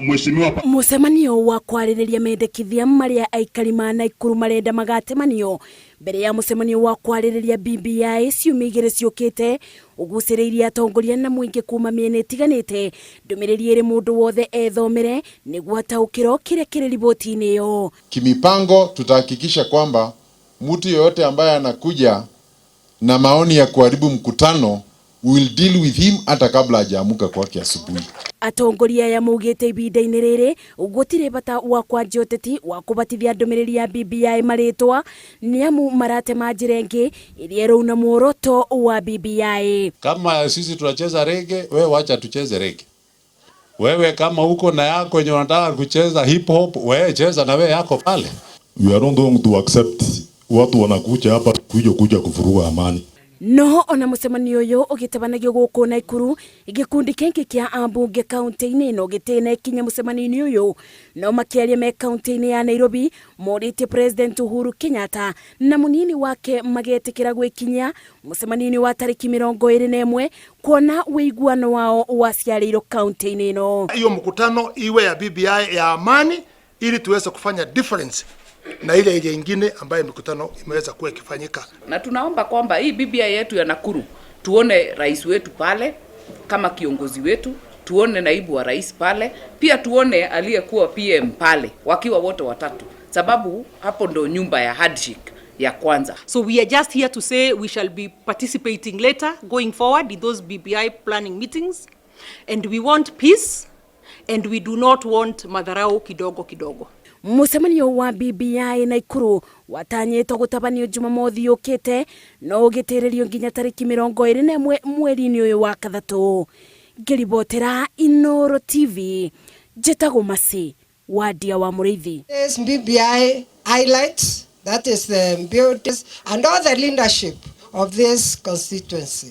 Mheshimiwa Mũcemanio wa kwarĩrĩria mendekithia marĩa aikari ma Naikuru marenda magatemanio mbere ya mũcemanio wa kwarĩrĩria BBI ciumia 2 ciũkĩte ũgucĩrĩirie atongoria na mũingĩ kuma mĩena ĩtiganĩte. Ndũmĩrĩri ĩrĩ mũndũ wothe ethomere nĩguo ataũkĩrwo kĩrĩa kĩrĩ riboti-inĩ ĩyo. Kimipango tutahakikisha kwamba mtu yeyote ambaye anakuja na maoni ya kuharibu mkutano, we will deal with him hata kabla hajaamuka kwake asubuhi. Atongoria aya maugĩte ihinda-inĩ rĩrĩ gũtirĩ bata wa kwanjia ũteti wa kũbatithia ndũmĩrĩri ya BBI marĩtwa nĩamu maratema njĩra ĩngĩ ĩrĩa ĩrauna muoroto wa BBI. Kama sisi tunacheza reggae, wewe wacha tucheze reggae. Wewe kama uko na yako yenye unataka kucheza hip hop, wewe cheza na wewe yako pale. We are not going to accept watu wanakuja hapa kuja kuvuruga amani. No ona mũcemanio ũyũ ũgĩtabanagio gũkũ Naikuru, gĩkundi kĩngĩ kĩa ambunge kaunti-inĩ ĩno gĩtĩna ikinya mũcemanio-inĩ ũyũ, no makĩaria me kaunti-inĩ ya Nairobi morĩtie President Uhuru Kenyatta na mũnini wake magetĩkĩra gwĩkinyia mũcemanio-inĩ wa tarĩki 21 kuona wĩiguano wao waciarĩirwo kaunti-inĩ ĩno. Hiyo mkutano iwe ya BBI ya amani ili tuweze kufanya difference na ile ile ingine ambayo mikutano imeweza kuwa ikifanyika. Na tunaomba kwamba hii BBI yetu ya Nakuru tuone rais wetu pale kama kiongozi wetu, tuone naibu wa rais pale, pia tuone aliyekuwa PM pale, wakiwa wote watatu, sababu hapo ndo nyumba ya handshake ya kwanza. So we are just here to say we shall be participating later going forward in those BBI planning meetings, and we want peace and we do not want madharau kidogo kidogo. Mũcemanio wa BBI Naikuru watanyĩtwo gũtabanio Jumamothi yũkĩte no ũgĩtĩrĩrio nginya tarĩki 21 mweri-inĩ ũyũ wa kathatũ. Ngĩribotera Inooro TV, njĩtagwo Masi Wadia wa Mũrĩithi. This BBI highlights, that is the buildings and all the leadership of this constituency.